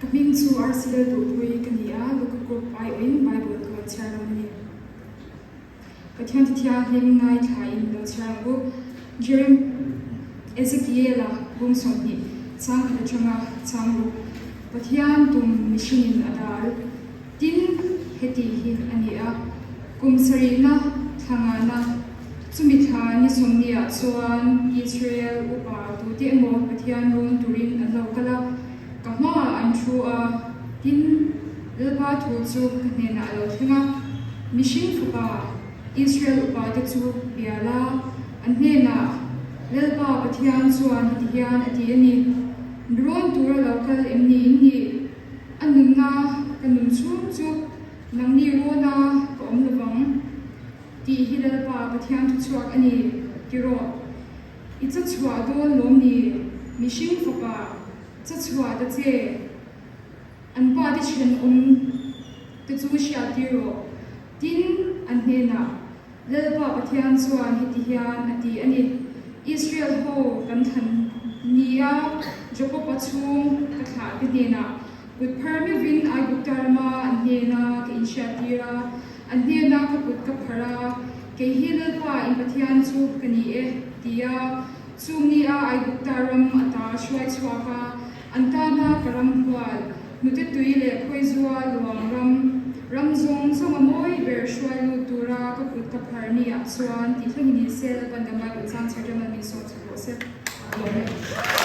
Ka hming chu RC Lalduhpuii ka ni a, Luka Group aiawhin Bible ka rawn chhiar dawn a ni. Pathian ti thianghlim ngaithlain lo chhiar ang u. Jerem Ezekiela bung 20 chang khat atanga chang ruk Pathian tum mihringin a dal tin heti hi a ni a, kum sarihna thla ngana chumi thla ni sawmniah chuan Israel upa tute emaw Pathian rawn turin an lo kal a, Ka hmaah an thu a, tin, Lalpa thu chu ka hnenah a lo thleng a, Mihring fapa, Israel upate chu bia la, an hnenah, Lalpa Pathian chuan heti hian a ti a ni, Rawn tura lo kal em ni in nih? A nunna ka nun chhung chu nangni rawna ka awm lovang, tih hi Lalpa Pathian thuchhuak a ni, ti rawh. I cha chhuah dawn lawm ni? Mihring fapa, cha chhuah ta che. An pa te thenawm te chu hriat tir rawh. Tin, an hnenah, Lalpa Pathian chuan heti hian a ti a ni, Israel ho kan thlan nia Jakob-a chhung ka thlah te hnenah kut phar meuhvin Aigupta rama an hnena ka inhriat tir a, an hnena ka kut ka phar a, Kei hi Lalpa in Pathian chu ka ni e, tia chung nia Aigupta ram ata hruai chhuak a, an tana ka ram hual, hnute tui leh khawizua luang ram, ram zawng zawnga mawi ber hruai lut tura ka kut ka phar niah chuan tih thlengin ni se, Lalpan kan Bible chang chher ṭan a min sawm chho rawh se. Amen.